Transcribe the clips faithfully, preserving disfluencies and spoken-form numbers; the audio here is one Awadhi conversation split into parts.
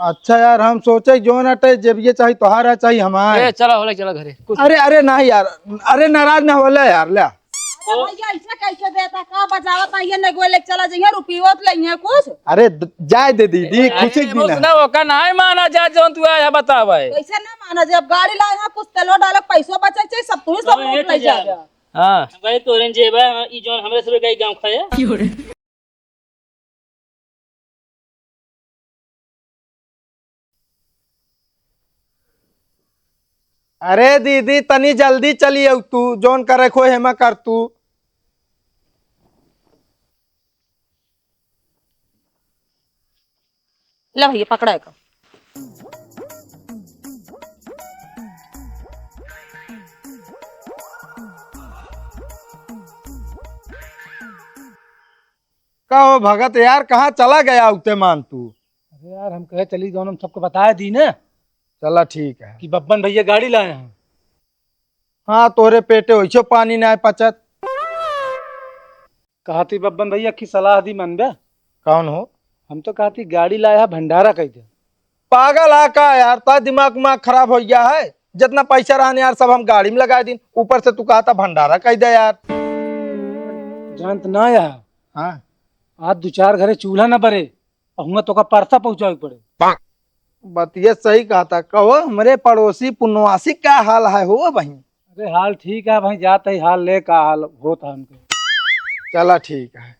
अच्छा यार, हम सोचे जौन अटे, जब ये चाही तोहार है, चाही हमार। ए, चला, होले, चला घरे। कुछ अरे, अरे, नहीं यार, अरे, नाराज ना होला यार, ले। अरे भैया, ऐसे कैसे देता? का बजावत है? ये नेगो ले चला जइहे, रुपयो तो लइहे कुछ। अरे, द-, जाए दे दीदी, अरे, खुशी के दिन है। सुना, ओका नाहीं माना जा, जौन तू आया बतावे। कैसे ना माना जे? अब गाड़ी लाए हैं, कुछ तेलो डाले, पैसो बचे, चाहे सब तू ही सब तो लूट ले जा। हाँ। भाई, तोरे जेबा, ई जौन हमरे सबके गाँव खाए। अरे दीदी, तनी जल्दी चली आऊ तू, जौन करे को हेमा कर तू। ले भैया, पकड़ा एका। का हो भगत यार, कहाँ चला गया उते मान तू? अरे यार, हम कहे चली जौन हम सबको बताए दी ने। चला ठीक है। कि बब्बन भैया गाड़ी लाए हैं। हाँ, तोरे पेटे वैसे पानी ना पचत। कहती बब्बन भैया की सलाह दी मनबे? कौन हो? हम तो कहती गाड़ी लाए है, भंडारा कह दे। पागल है का यार, ता दिमाग उमाग खराब हो गया है? जितना पैसा रहने यार, सब हम गाड़ी में लगा दिन, ऊपर से तू कहता भंडारा कह दे यार। जानत ना यार। हाँ। आज दो चार घरे चूल्हा ना बरे, और हुआं तोका परसा पहुंचावे के पड़े। बतिया सही कहता। कहो हमरे पड़ोसी पुनवासी का हाल है हो बहिन? अरे हाल ठीक है भाई, जात है हाल ले, का हाल होत है हमके। चला ठीक है।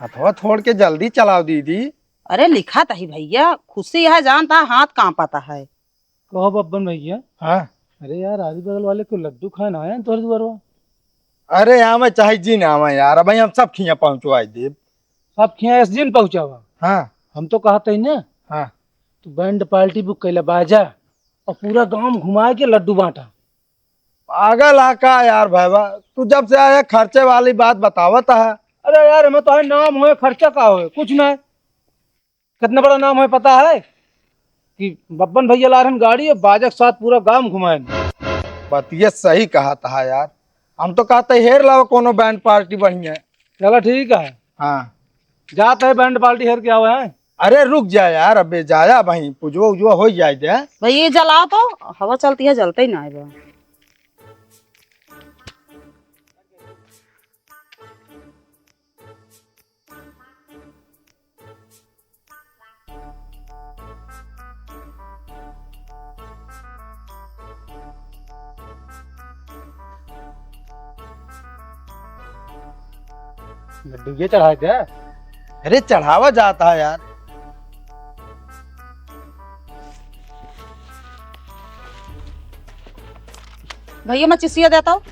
हथवा छोड़ के जल्दी चलाओ दीदी। अरे लिखा तही भैया, खुशी है जानता, हाथ कांपता है। कहो बब्बन भैया। हाँ। अरे यार, आजू बगल वाले को लड्डू खाए ना आए हैं तोहरे दुआरवा? अरे आवे चाहे जी ना आवे यार, अब हम सब खिया पहुँचवाई देब। सब खिया इस दिन पहुँचावा? हाँ। हम तो कहत ही ना। हाँ। तू बैंड पार्टी बुक कैला, बाजा, और पूरा गांव घुमाए के लड्डू बांटा। पागल आ का यार भाईवा, तू जब से आया खर्चे वाली बात बतावत है। अरे यार, हमें तो है नाम होए, खर्चा का होए, कुछ ना। कितना बड़ा नाम है पता है? कि बब्बन भैया ला रहन गाड़ी और बाजा के साथ पूरा गांव घुमाएन। बतिया सही कहत है यार, हम तो कहते हेर लाओ कोनो बैंड पार्टी बढ़िया। चला ठीक है। हाँ। जात है बैंड पार्टी हेर के आवे हैं। अरे रुक जा यार, अबे जाया भाई, पुजवा उजवा हो जाए दे। भाई ये जलाओ तो, हवा चलती है, जलते ही ना है बा। लड्डू ये चढ़ाए दे। अरे चढ़ावा जाता है यार। भैया, मैं चिसिया देता हूँ।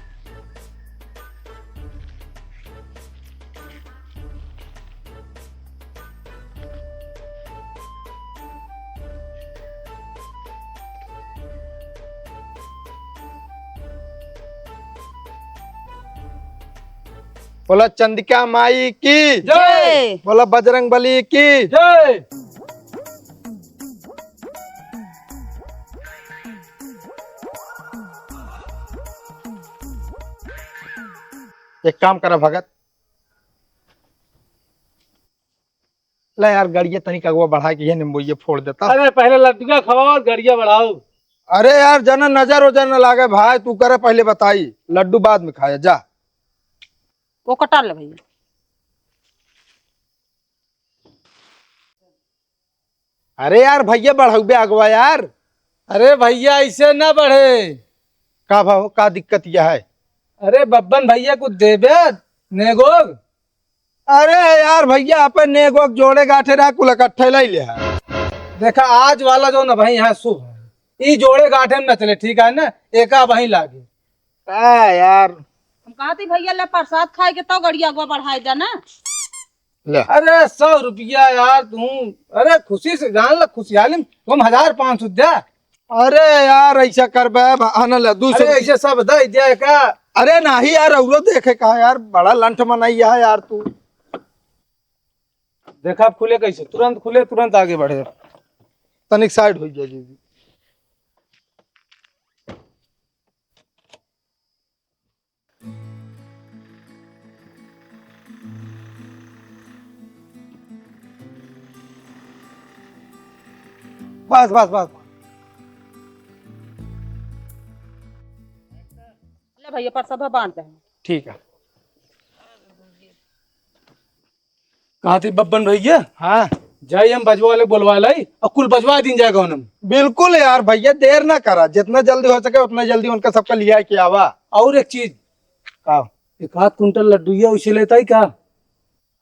बोला चंडिका माई की जय। बोला बजरंग बली की जय। एक काम करा भगत, ले यार, गड़िया तनिक अगवा बढ़ा के ये नींबू ये फोड़ देता। अरे, पहले लड्डुआ खवाओ, गड़िया बढ़ाओ। अरे यार, जना नजर ओजर न लागे भाई, तू करे पहले बताई, लड्डू बाद में खाया जा। वो कटा ले भैया। अरे यार, भैया बढ़ाऊ बे अगवा यार। अरे भैया, ऐसे ना बढ़े। का भाव, का दिक्कत यह है? अरे बब्बन भैया कुछ देबे नेगोग। अरे यार भैया, अपन नेगो के जोड़े गाठे रहा, कुल इकट्ठे ले ले है। देखा, आज वाला जो न भाई यहाँ शुभ है, ई जोड़े गाठे में न चले, ठीक है ना, एका वहीं लागे। का यार? हम कहती भैया ले प्रसाद खाए के तो गड़िया अगवा बढ़ाए दे ना। ले। अरे सौ रुपया यार तू, अरे खुशी से जान ला, खुशहाली में तुम हजार पाँच सौ दे। अरे यार, ऐसा करबे, आना ले, दो सौ अरे रुपया। ऐसे सब दे दिया का? अरे नाही यार, औरो देखे का यार, बड़ा लंठ मनई है यार तू। देखा अब खुले कैसे, तुरंत खुले, तुरंत आगे बढ़े। तनिक side हो जाए जी। बस, बस, बस। ले भैया, परसा भर बांट दे। ठीक है। कहा थी बब्बन भैया? हाँ। जाई हम बजवा ले, बोलवा लाई, और कुल बजवा दीन जाए गौनम। बिल्कुल यार भैया, देर ना करा, जितना जल्दी हो सके उतना जल्दी उनका सबका लिया के आवा। और एक चीज। का? एक आध कुंटल लड्डू ये उसे लेता ही का?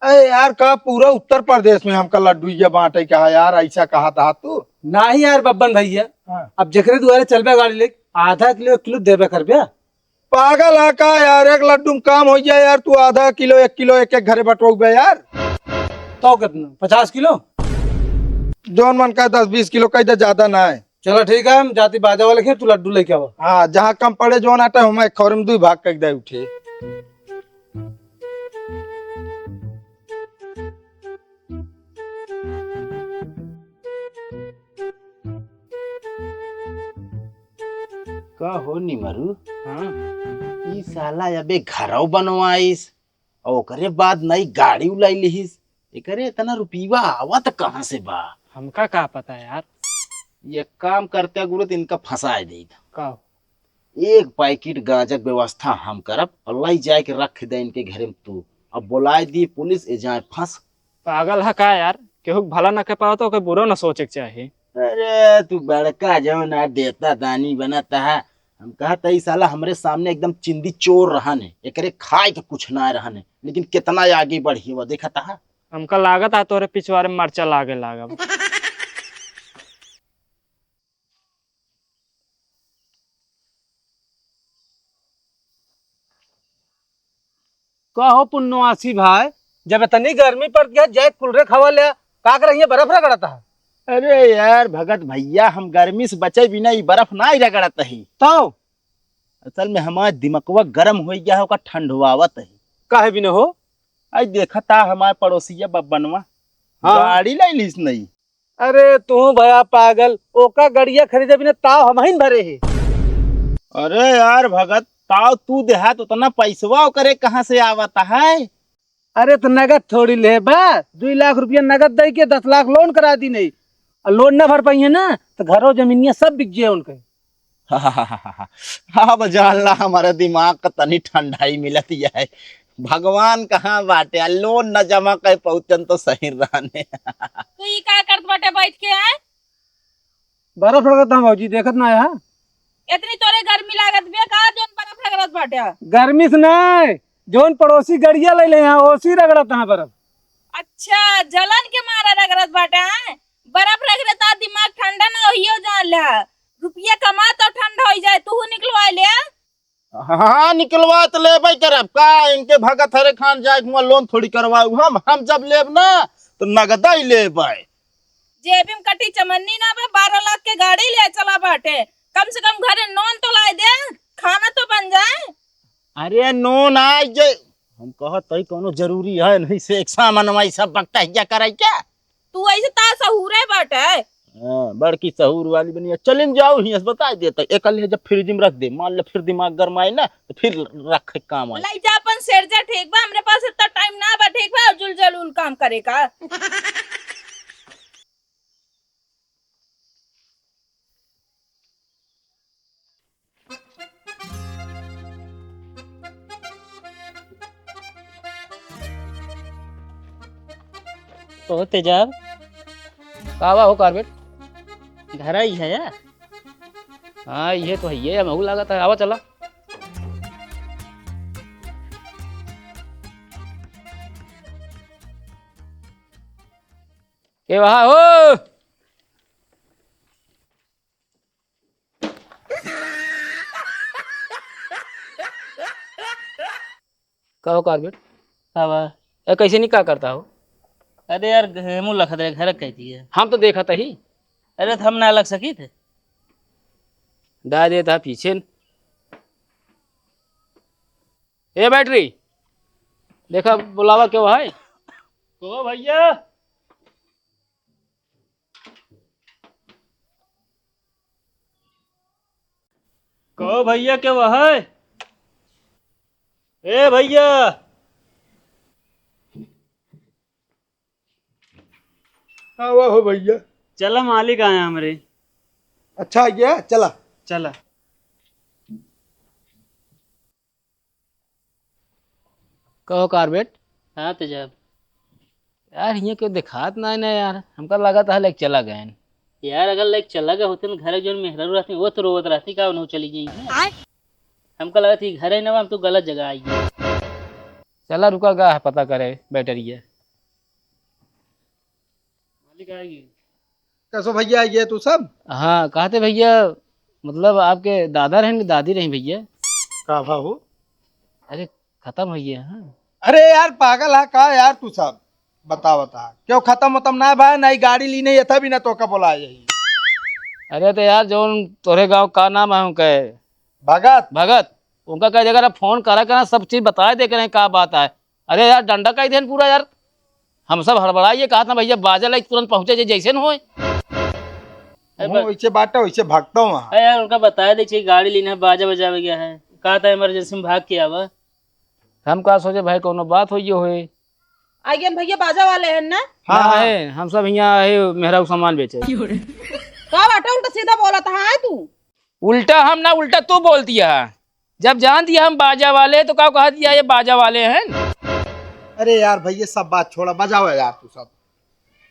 अरे यार, का पूरा उत्तर प्रदेश में हमका लड्डू ये बांटे का है यार, ऐसा कहा था तू? नाही यार बब्बन भैया, हाँ। अब जेकरे दुआरे चलबे गाड़ी लेके, आधा किलो, एक किलो देबे करबे। पागल है का यार, एक लड्डू में काम हो जाए यार, तू आधा किलो, एक किलो, एक एक घरे बंटवाउबे यार। तो कितना, पचास किलो? जौन मन का दस बीस किलो कह दे, ज्यादा ना है। चलो ठीक है, हम जाती बाजा वाले के, तू लड्डू लेके आवा। हाँ, जहाँ कम पड़े जौन आटा, हम एक खौर में दुई भाग कर दे उठे। का हो निमरू? हाँ। ई साला अबे घरौ बनवाइस, और ओकरे बाद नई गाड़ी उलाई लिहिस। एकरे इतना रुपीवा आवत कहाँ से बा? हमका का पता यार। ये काम करते गुरु तो इनका फंसाए दे। का? एक पैकेट गांजा के व्यवस्था हम करब और लाई जाए के रख दे इनके घरे में तू। अब बुलाए दी पुलिस, ए जाए फंस। पागल है का यार? केहू के भला ना कर पाओ तो ओके बुरा ना सोचे के चाही। अरे तू बड़का जौन है देता दानी बनत है। हम कहत है ई साला हमरे सामने एकदम चिंदी चोर रहन है, एकरे खाए के कुछ ना रहन है, लेकिन कितना आगे बढ़ी हुआ देखत है। हमका लागत है तोरे पिछवारे मरचा लागे लागब। कहो पुन्नवासी भाई, जब इतनी गर्मी पड़त है, जैक कुलरे हवा ले, का कर रही है, बर्फ रगड़त है? अरे यार भगत भैया, हम गर्मी से बचे बिना ई बर्फ ना ही रगड़त ही। तो? असल में हमार दिमकवा गरम हो गया है, ओका ठंडवावत ही। काहे बिना हो? आई देखत है हमार पड़ोसिया बब्बनवा, हाँ। गाड़ी लाई लीस नहीं। अरे तू भया पागल, ओका गड़िया खरीदे बिना ताव हमहिन भरे ही। अरे यार भगत, ताव तू देहात उतना पैसवा ओकरे कहाँ से आवत है? अरे तो नगद थोड़ी लेबा, दुई लाख रुपया नगद दे के दस लाख लोन करा दी नहीं, और लोन ना भर पाइए ना तो घरो जमीनिया सब बिक जाए उनके। अब जान ला हमारे दिमाग का तनी ठंडाई मिलत है। भगवान कहाँ बाटे, आ लोन न जमा कर पहुँचन तो सही रहने। तू ई का करत बाटे बैठ के, हैं? बर्फ रगड़त हूँ भौजी, देखत ना है? इतनी तोरे गर्मी लागत बिया का, जौन बर्फ रगड़त बाटे? गर्मी से नहीं, जौन पड़ोसी गड़िया ले ले हैं, ओसी रगड़त हैं बर्फ। अच्छा, जलन के मारा रगड़त बाटे, हैं? बर्फ रगड़त आ, दिमाग ठंडा ना होइयो जान ले। रुपया कमा तो ठंडा हो जाए, तू निकलवा ले। हाँ, निकलवा तो लेबे करब का, इनके भगत हरे खान जाए के हुआं लोन थोड़ी करवाऊ हम, हम जब लेब ना तो नगदा ही लेबे। जेबी में कटी चमन्नी ना बा, बारह लाख के गाड़ी ले चला बाटे, कम से कम घरे नून तो लाए दे, खाना तो बन जाए। अरे नून आइ जे, हम कहत हई कौनो जरूरी है नहीं से एक सामान वाई सब बकटहिया कराई क्या? तू ऐसे ता सहूरे बाटे। हाँ, बड़की सहूर वाली बनिया। चलिन जाओ हियां से बताई देता। एक ले जब फ्रिज में रख दे, मान ले फिर दिमाग गरमाए ना, तो फिर रखे काम आए। लाई जा अपन सेठ जा, ठीक बा, हमरे पास इतना टाइम ना बा, ठीक बा, जुल जलूल काम करे का। ओ तेजाब, का बा हो कार्बेट? घर आई है यार। हाँ, ये तो है, ये महू लागत है। आवा चला। के वहा हो? का हो कार्बेट? का बा? ए, कैसे नहीं का करता हो? अरे यार, गेहूं लखत रहे, घर कैसी है? हम तो देखत ही। अरे, तो हम ना लग सकी थे। डाल देता पीछे न। ए बैटरी, देखा बुलावा क्यों है? कहो भैया। कहो भैया, के वह है? ए भैया। हाँ, वह हो भैया। चला, मालिक आया हमरे। अच्छा, आ गया, चला। चला। कहो कारबेट। हाँ तेजाब। यार, हियाँ क्यों दिखात ना है ना यार, हमका लगा था लेके चला गए। यार, अगर लेके चला गए होते ना, घर जौन मेहरारू रहती, वो तो रोवत रहती, का उन्हों चली गई है। आय। हमका लगा थी घर ही ना, हम तो गलत जगह आई गए। चला, रुका गा है, पता करे बैटरिया। मालिक आएगी। कैसो भैया, ये तू सब? हाँ, कहते भैया, मतलब आपके दादा रहें कि दादी रहीं भैया? का भा हो? अरे, खत्म हो गया, हाँ। अरे यार, पागल है का यार तू सब? बता, बता, क्यों खत्म उतम ना है भाई? नई गाड़ी ली नहीं, ये था भी ना तो का बोला यही। अरे तो यार, जो तोरे गाँव का नाम है उनके? भगत। भगत, उनका कह देगा, फोन करा करा, सब चीज बताए दे करें का बात है। अरे यार, डंडा कह देन पूरा यार। हम सब हड़बड़ाइए, कहा था भैया बाजा लाइक तुरंत पहुंचे जे जैसे न होए। अरे मुंह बा- वैसे बाटा, वैसे भागता हूँ वहाँ। अरे यार, उनका बताए दे, गाड़ी लेना है, बाजा बजावे गया है, कहा था इमरजेंसी में भाग के आवा। हम का सोचे भाई, कोनो बात होइए होए। आइए न भैया, बाजा वाले हैं ना? हाँ, ना हाँ। है, हम सब यहाँ आए मेहरारू सामान बेचे। का बाटे, उल्टा सीधा बोला था, हाँ, तू? उल्टा हम ना, उल्टा तू बोलती है। जब जान दिया हम बाजा वाले, तो का कहा दिया ये बाजा वाले हैं? अरे यार भैया, सब बात छोड़ा, बजाओ यार तू सब।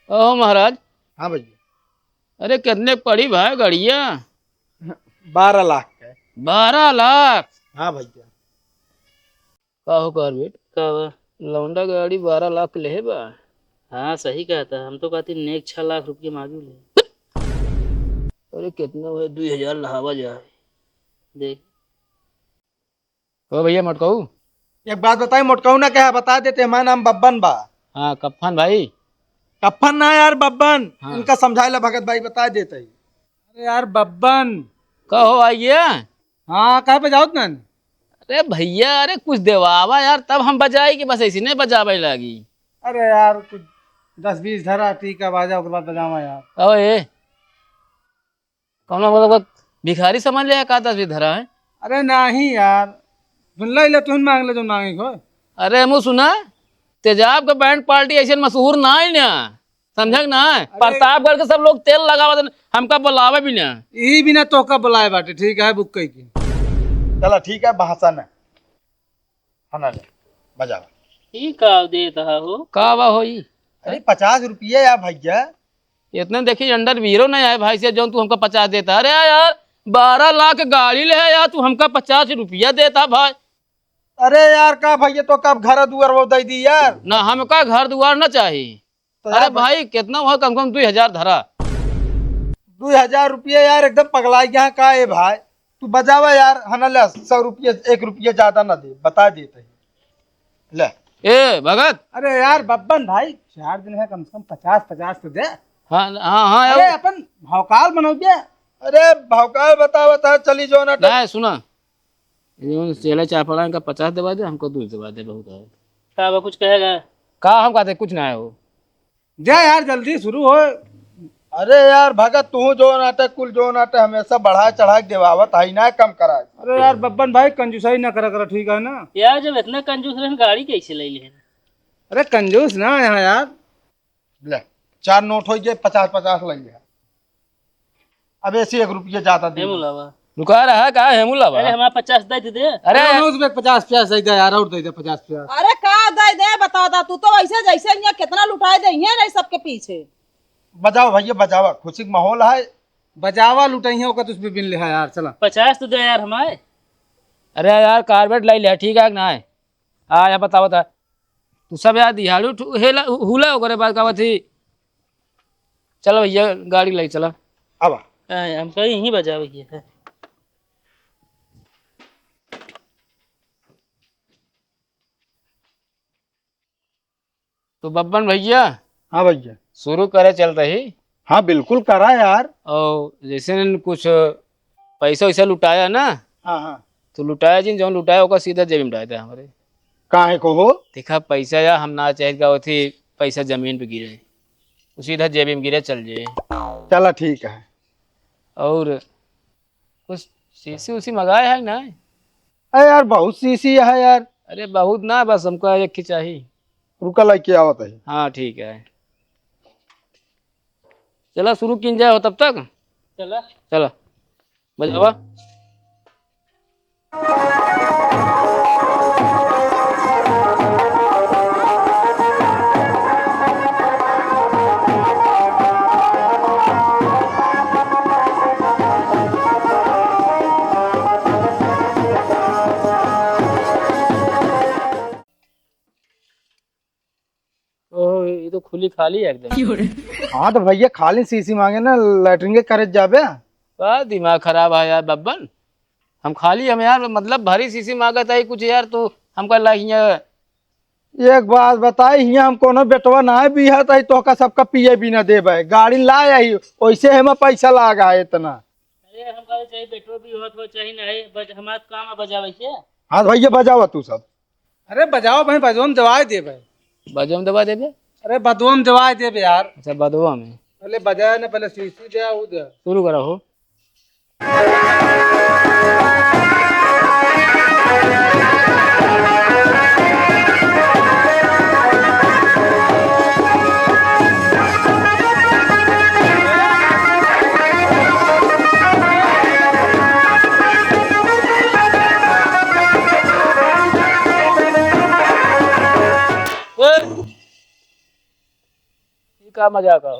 ओहो महाराज। हाँ भैया। अरे कितने पड़ी भाई गाड़िया? बारह लाख का है। बारह लाख? हाँ भैया। का हो कारबेट? का बा? लौंडा गाड़ी बारह लाख के लेहे बा। हाँ, सही कहता, हम तो कहती नेक छह लाख रुपये मांगी ले। अरे कितना हुआ, दुई हजार लहावा जाए। देख। ओ भैया मोटकऊ। एक बात बताई, मोटकऊ ना कहा, बता देते, हमारा नाम बब्बन बा। हाँ, कप्फन भाई। कप्फन ना यार, बब्बन। हाँ। इनका समझाए ला भगत भाई, बता देते ही। अरे यार बब्बन। का हो आइए? हाँ, कहाँ पे जाओ तुम? अरे भैया, अरे कुछ देवावा यार, तब हम बजाई कि बस ऐसी नहीं बजावे लागी। अरे यार, कुछ दस बीस धरा टीका बाजा, ओकर बाद बजावा यार। ओए, कौनो मतलब भिखारी समझ ले का दस बीस धरा है? अरे नहीं यार, सुन ले, ले तुम मांग ले जो मांगे को। अरे हमू सुना, तेजाब के बैंड पार्टी ऐसे मशहूर ना है ना। समझक ना? अरे प्रतापगढ़ के सब लोग तेल लगावत हैं, हमका बुलावे भी ना। यही बिना तोहका बुलाए बाटे, ठीक है, बुक कई के। चला ठीक है, भाषा ना। खाना ले, बजावा। ई का देत हा हो? का बा होई? अरे पचास रुपया या भैया। इतने देखी अंडर वीरो नहीं आए भाई से, जौन तू हमका पचास देता। अरे यार, बारह लाख गाड़ी ले है यार, तू हमका पचास रुपया देता भाई। अरे यार, का भैया तो कब घर दुआर वो दे दी यार? ना, हमका घर दुआर ना चाही। तो अरे यार, भाई, कितना हुआ? कम से कम दुई हजार धरा। दुई हजार रुपया यार, एकदम पगला गया का ए भाई? तू बजावा यार, हना ले, सौ रुपया, एक रुपया ज्यादा ना दे, बता देते हैं। ले। ए भगत। अरे यार बब्बन भाई, चार दिन है, कम से कम पचास, पचास तो दे। हाँ, हाँ, हाँ, अरे यार। अपन भौकाल बनाओ क्या? अरे भौकाल बतावा था, चली जो ना। नहीं, सुना, ये चेला चापड़ा इनका पचास देवा दे, हमको दुई देवा दे, बहुत है। का बा, कुछ कहेगा? का हम कहते, कुछ ना है वो। जा यार, जल्दी शुरू हो। अरे यार भगत, तू जो नाटक, कुल जो नाटक हमेशा बढ़ा चढ़ा के देवावत है, ना कम करा। अरे यार बब्बन भाई, कंजूसाई ना करा करा, ठीक है ना? यार जब इतना कंजूस रहन, गाड़ी कैसे ले लेन? अरे कंजूस ना यहाँ यार। ले, चार नोट हो गए, पचास पचास ले लिया। अब ऐसे एक रुपया ज्यादा दे। हेमू लावा। रुका रहा का हेमू लावा? अरे हमारा पचास दे दे। अरे अरे उस पे पचास पचास दे दे यार, और दे दे पचास पचास। अरे का दे दे, बता दा, तू तो वैसे जैसे यहाँ कितना लुटाए दे, ये नहीं सबके पीछे। बजाओ भैया, बजावा, खुशी का माहौल है। बजावा लुटाई है, ओका तुझ पे बिन ले है यार, चला। पचास तो दे यार हमारे। अरे यार, कारबेट लाई ले, ठीक है कि ना है? आ, या बतावा था। तू सब यार दिहाड़ू ठु-, हेला, हु-, हुला ओकरे बाद का थी। चलो भैया, गाड़ी लाई चला। अब आ। आ, हम कहीं यहीं बजावे की है। तो बब्बन भैया, हाँ भैया। शुरू करे चल रही। हाँ, बिल्कुल करा यार। और जैसे न कुछ पैसा वैसा लुटाया ना, हाँ, हाँ। तू लुटाया जिन, जौन लुटाया ओका सीधा जेबी में डाल दे हमरे। काहे को हो? देखा, पैसा या हम ना चाहित का होती, पैसा जमीन पे गिरे, वो सीधा जेबी में गिरे चल जाए। चला ठीक है। और कुछ सीसी उसी मंगाए है ना? अरे यार, बहुत सीसी है यार। अरे बहुत ना, बस हमका एक ही चाहिए। रुका, लेके आवत है। हाँ ठीक है, चला शुरू किन जाए हो तब तक। चला। चला। बजावा। ओह, ये तो खुली खाली है एकदम। हाँ तो भैया, खाली सीसी मांगे ना, लैट्रिन के करे जाबे। का दिमाग खराब है यार बब्बन, हम खाली, हम यार मतलब भरी सीसी मांगत है कुछ यार, तू हमका लाइया। एक बात बताई, हियाँ हम कोनो बेटवा ना है बिहार ताई तोहका सबका पिए भी ना देबे, गाड़ी ला आई, ओइसे हमें पैसा लागा है इतना। अरे हमका तो चाहे बेटवा भी होत हो चाहे नहीं, बज-, हमार काम है बजावे के। हाँ तो भैया बजावा तू सब। अरे बजाओ भाई, बजवा में दवाई देबे। बजवा में दवाई देबे? अरे बदवा में दवाई देबे यार। अच्छा बदवा में। पहले बजाया ना, पहले सीसी दे, वो दे। शुरू करा हो। ये का मजाक हो?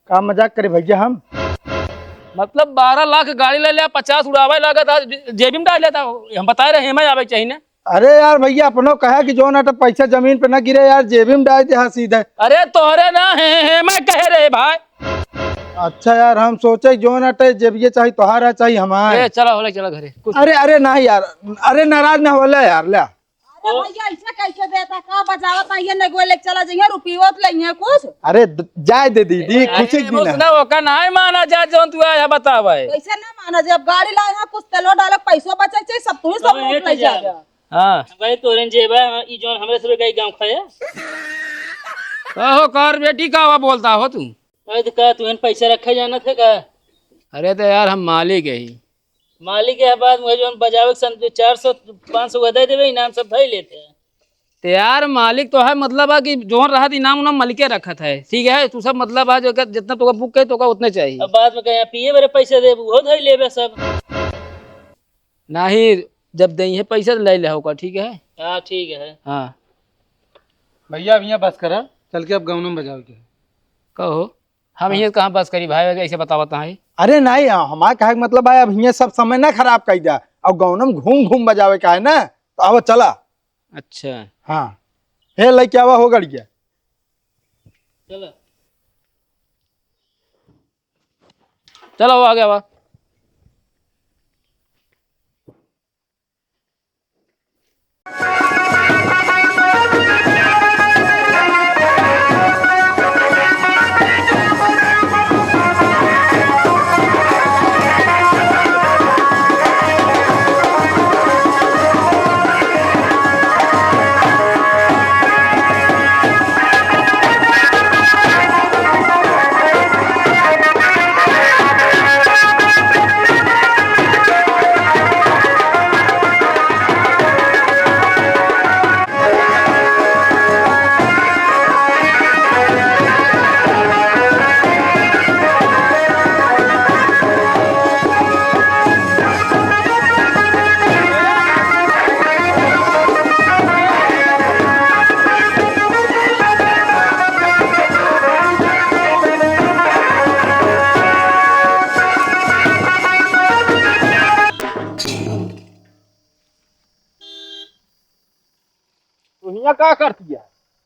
का मजाक करे भैया हम? मतलब बारह लाख गाड़ी ले ले, पचास उड़ावे लागत, आज जेबी में डाल लेता हो। हम बताए रहे, हेमा आवे के चाहिए ना। अरे यार भैया, अपनो कहा कि जौन अटे पैसा जमीन पे ना गिरे यार, जेबी में डाल दे, हाँ सीधे। अरे तोहरे ना, हे, हे, हेमा कहे रहे भाई। अच्छा यार, हम सोचे जौन अटे जेबिये चाही तोहार है, चाही हमार। ए, चला होले, चला घरे। कुछ अरे, अरे नहीं यार, अरे नाराज ना होला यार, ले। अरे भैया, ऐसे कैसे देता? का बजावत है? ये नेगो लेके चला जाइए, रुपयो तो लेइए कुछ। अरे द-, जाए दे दीदी, अरे खुशी के दिन है। उसने ओका नाहीं माना जा, जौन तू आया बतावे। कैसे ना माना जा? अब गाड़ी लाए हैं, कुछ तेलो डाले, पैसो बचे चाहिए, सब तू ही सब अरे लूट ले जा। जा। हाँ। भाई तोरे जेबा, ई जौन हमरे सबे गई गाँव खाए। कहो कर बेटी, का हुआ बोलता हो तू? अरे तो का तू पैसा रखे जाना थे का? अरे तो यार हम मालिक है ही। मालिक है बाद में जौन बजावे के सन चार सौ, पाँच सौ का दे देवे, इनाम सब धई लेते हैं। तो यार मालिक तो है, मतलब है कि जौन रहत इनाम उनाम मालिके रखत है, ठीक है? तू सब मतलब है जो कि जितना तोका बुक करे तोका उतने चाहिए। अब बाद में कहीं पिए बरे पैसे देबू, वो धई लेबे सब। नहीं, जब देइहे पैसा तो ले ले होगा, ठीक है? हाँ, ठीक है। हाँ। भैया अब यहाँ बस करा, चल के अब गाँव में बजाओ के। कहो, हम हाँ। ये कहाँ बस करी भाई, ऐसे बतावत है। अरे नहीं, हमारे कहे के मतलब है, अब हियाँ सब समय ना खराब कर दिया, अब गाँव में घूम घूम बजावे का है ना, तो अब चला। अच्छा। हाँ, हे लेके आवा हो गड़िया। चला। चलो, आ गया बा। तू हियाँ का करती है?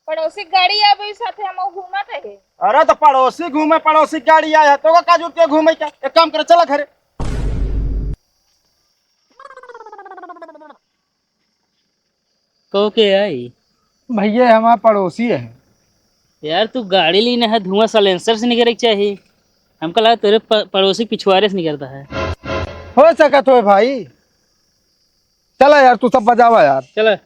पड़ोसी गाड़ी आवे साथे हम घूमत है। अरे तो पड़ोसी घूमे, पड़ोसी गाड़ी आया है, तो का जरूरत है घूमे का? एक काम करे, चला घरे। को के आई? भैया, हमार पड़ोसी है। यार, तू गाड़ी लीने है, धुआं silencer से निकरे के चाही। हमका लगा तेरे प-, पड़ोसी पिछुआरे से निकरता है। हो सकत हो भाई। चला यार, तू सब बजावा यार। चला।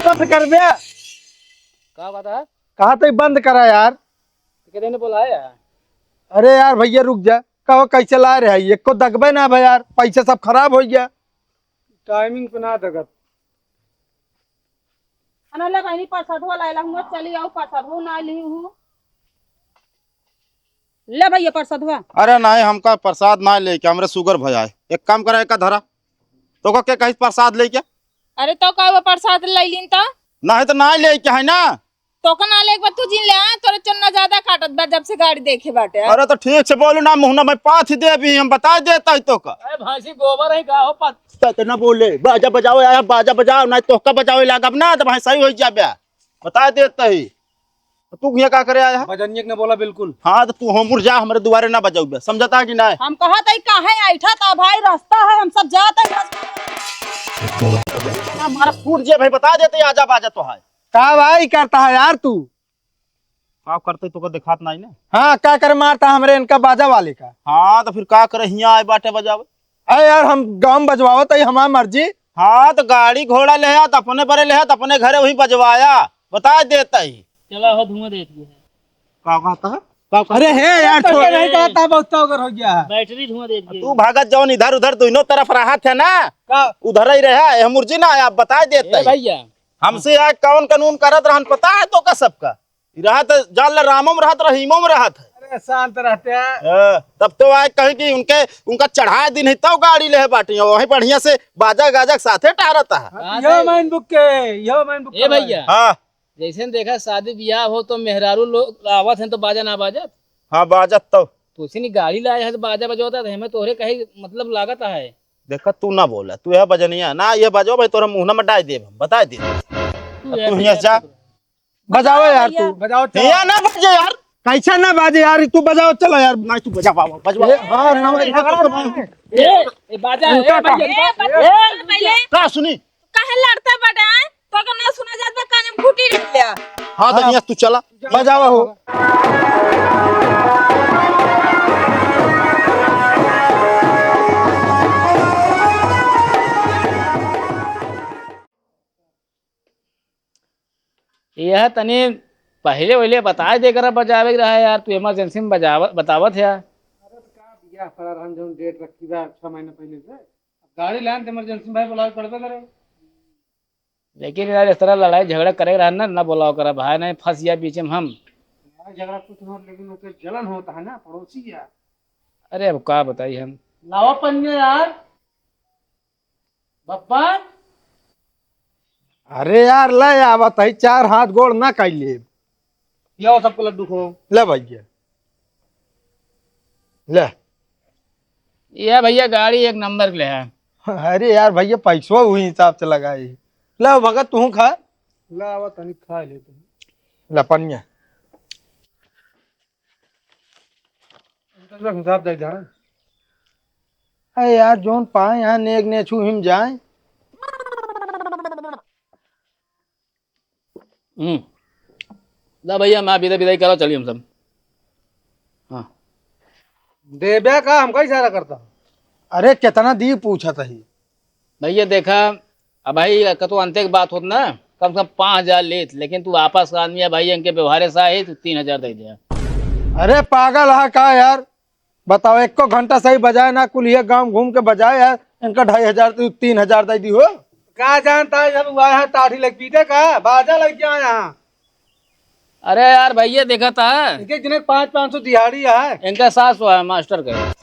बंद कर बे। का बात है? कहा तो बंद करा यार। कितने ने बोला है यार? अरे यार भैया रुक जा, कहो कैसे ला रहे हैं, एको दगबे ना भाई यार, पैसा सब खराब हो गया। टाइमिंग पे ना दगत। अना ले बहिनी, परसदवा लायला हुआ, चली आओ, परसदवा ना ली हूँ। ले भैया परसदवा। अरे नहीं, हमका प्रसाद ना लेके, हमरे सुगर भजाए। एक काम करा, एका धरा। तोका के कही प्रसाद लेके? अरे तो का हुआ, प्रसाद ले लीन तो? नहीं तो ना लेके है ना। तोका ना लेके बा, तू जिन ले आ, तोरे चुन्ना ज्यादा काटत बा जब से गाड़ी देखे बाटे। अरे तो ठीक से बोलू ना, मुहना में पाथ दे भी, हम बता देता ही तोका। अरे भैंसी गोबर है का हो पत- तो, तो ना बोले, बाजा बजाओ यार, बाजा बजाओ, नहीं तोका बजावे लागब ना, तो भाई सही हो जाबे। बता देता ही। तू यहाँ का करे आया है? बजनिया के ने बोला बिल्कुल। हाँ, तो तू होमुर जा, हमरे दुआरे ना बजाऊ बे, समझता है कि नहीं? हम कहा तई काहे ऐठा था भाई, रास्ता है, हम सब जात है। हमारा फूट जे भाई, बता देते, आजा बाजा तो है। का भाई करता है यार तू? का करते तो का दिखात नहीं ना। हाँ, का कर मारता हमरे इनका बाजा वाले का? हाँ, तो फिर का करे, हियाँ आए बाटे बजावे। अरे यार, हम गाँव में बजवावत है, हमार मर्जी। हाँ, तो गाड़ी घोड़ा ले आत, अपने बरे ले आत, अपने घरे वही बजवाया, बता देता ही। चला हो, धुआं देत भी है। का कहता है? का कहता अरे है यार, तो छोड़। नहीं कहता, बहुत तो अगर हो गया है। बैटरी धुआं देत भी तू है। भागत जौन इधर उधर दोनों तरफ रहत है ना, का? उधर ही रहा है, हम मुर्जी ना आया, बता देता ए ही। भैया। हमसे आज कौन कानून करत रहन, पता है तो का सबका? ई रहत जान ले, रामो में रहत, रहीमो में रहत है। अरे शांत रहते हैं। हाँ, तब तो आए कहे कि उनके, उनका चढ़ाए दिन है तब गाड़ी ले बाटी, वही बढ़िया से बाजा गाजा के साथे टारत है। हाँ, हाँ, यो तो माइन बुक के, यो माइन बुक ए के भैया। हाँ। जैसे न देखा शादी ब्याह हो तो मेहरारू लोग आवत हैं तो बाजा ना बाजत। हाँ, बाजत तो। तो उसी ने गाड़ी लाए है तो बाजा बजवाता है, हमें तोहरे कहीं मतलब लागत है। देखा तू ना बोला, तू यह बजनिया ना, ये बजो भाई, तोरा मुंह में डाल देब हम, बता दे। तू अब यार तू हियाँ से जा। बजाओ यार भैया। तू। बजाओ, चलो। हियाँ ना बजे यार। कैसा ना बाजे यार, तू बजाओ, चलो यार। नहीं, तू बजा पावा, बजवा। ए, हाँ, ना, ए, ए, ए, बाजा, ए, ए, भैया, ए, बाजा। ए, पहले का सुनी? काहे लड़ते बटे, आए? तो का ना सुना जात बा, कान में घुटी रख लिया। हाँ, तो हाँ। हियाँ से तू चला। बजावा हो। यह तनी पहिले वहिले बताए दे करा बजावे के रहा यार, तू इमरजेंसी में बजावत, बतावत है यार। अरे तो का बियाह पड़ा रहन जौन डेट रखी बा छह महीना पहिले से। अब गाड़ी लान त इमरजेंसी में भाई बुलावे पड़बे करे। लेकिन यार इस तरह लड़ाई झगड़ा करे रहन ना, ना बुलाओ करा भाई, नहीं फंस गया बीच में हम। लड़ाई झगड़ा कुछ ना हो, लेकिन ओके जलन होता है ना पड़ोसी यार। अरे अब का बताई हम। लावा पन्ने यार। बप्पा। अरे यार, ले आवत है, चार हाथ गोड़ ना कर ले। लाओ सबको लड्डू खो। ले भैया, ले। ये भैया गाड़ी एक नंबर के ले है। अरे यार भैया, पैसवा वही हिसाब से लगाई। ले भगत, तू खा। लावा तनी खा ले तू। ले पनिया। हिसाब दे दे। अरे यार, जोन पाए यहाँ नेग ने छू हिम जाए। हम्म। ला भैया, मैं विदा-, विदाई करो, चलिए हम सब। हाँ। देबे का हमका इशारा करता? अरे, कितना दी पूछत ही? भैया देखा, अब भाई, कतो अंते के बात होत ना, कम से कम पाँच हजार लेत, लेकिन तू आपस का आदमी है भाई, इनके व्यवहारे सा है, तू तीन हजार दे दे। अरे, पागल है का यार? बताओ, एको घंटा सही बजाए ना, कुल ये गांव घूम के बजाए यार, इनका ढाई हजार, तू तीन हजार दे दी हो। का जानता है, जब हुआ है ताठी लग पीटे का, बाजा लग गया यहाँ। अरे यार भैया, देखा था। इनके जिन्हें पाँच, पाँच सौ दिहाड़ी है। इनका सात सौ है मास्टर का।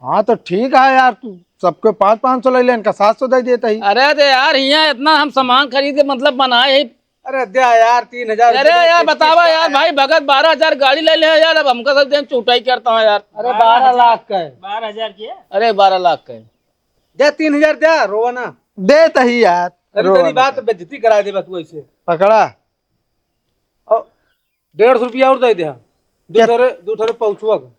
हाँ, तो ठीक है यार, तू सबके पाँच, पाँच सौ ले ले, इनका सात सौ दे देता ही। अरे दे यार, यहाँ इतना हम सामान खरीद के मतलब बनाए है। अरे दे यार, तीन हजार अरे रुपये यार, किस्त बतावा का यार, है। भाई भगत बारह हजार गाड़ी ले ले यार, अब हमका सब दिन चुटाई करता है यार। अरे बारह लाख का है। बारह हजार की है? अरे बारह लाख का है। दे तीन हजार दे, रोवा ना। देत ही यार। अरे रो तेरी वाला बात, बेइज्जती करा देबा तू ऐसे। पकड़ा। और डेढ़ सौ रुपया और दे दे, हाँ। दू क्या? ठोरे, दू ठोरे पहुँचुआ का।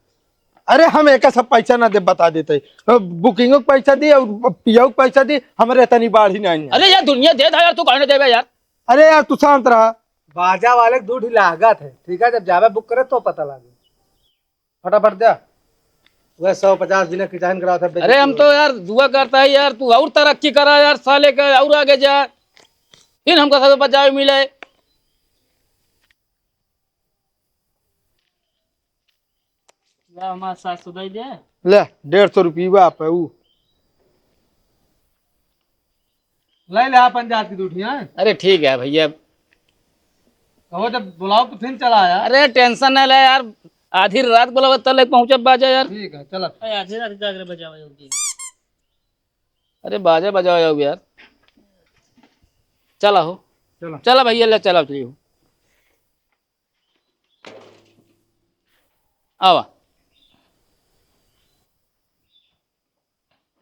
अरे हम एक सब पैसा ना दे, बता देते। बुकिंगो के पैसा दी और पियाऊ के पैसा दी, हमरे इतनी बाढ़ ही नहीं है। अरे यार, दुनिया दे दा यार, तू काहे ना देबे यार? अरे यार, तू शांत रहा। बाजा वाले के दू ठी लागत है, ठीक है, जब जावे बुक करे तो पता लागे। फटाफट दे। वह सौ पचास दिन की चाहन करावत है, अरे हम तो यार दुआ करता है यार, तू और तरक्की करा यार, साले का और आगे जा, फिर हमका सब बजावे मिले। ला, हमार सात सौ दे दे। ले, डेढ़ सौ रुपया पे ऊ। ले ले, अपन जात की दू ठी, हाँ? अरे ठीक है भैया। कहो जब बुलाओ तो फिर चला आया। अरे टेंशन ना ले यार, आधी रात बुलावे तब ले पहुँचब बाजा यार। ठीक है, चला। अरे आधी रात जागरे बजावे होगी। अरे बाजा बजाओ यार। चला हो। चला। चला भैया, ले चला, चलियो। आवा।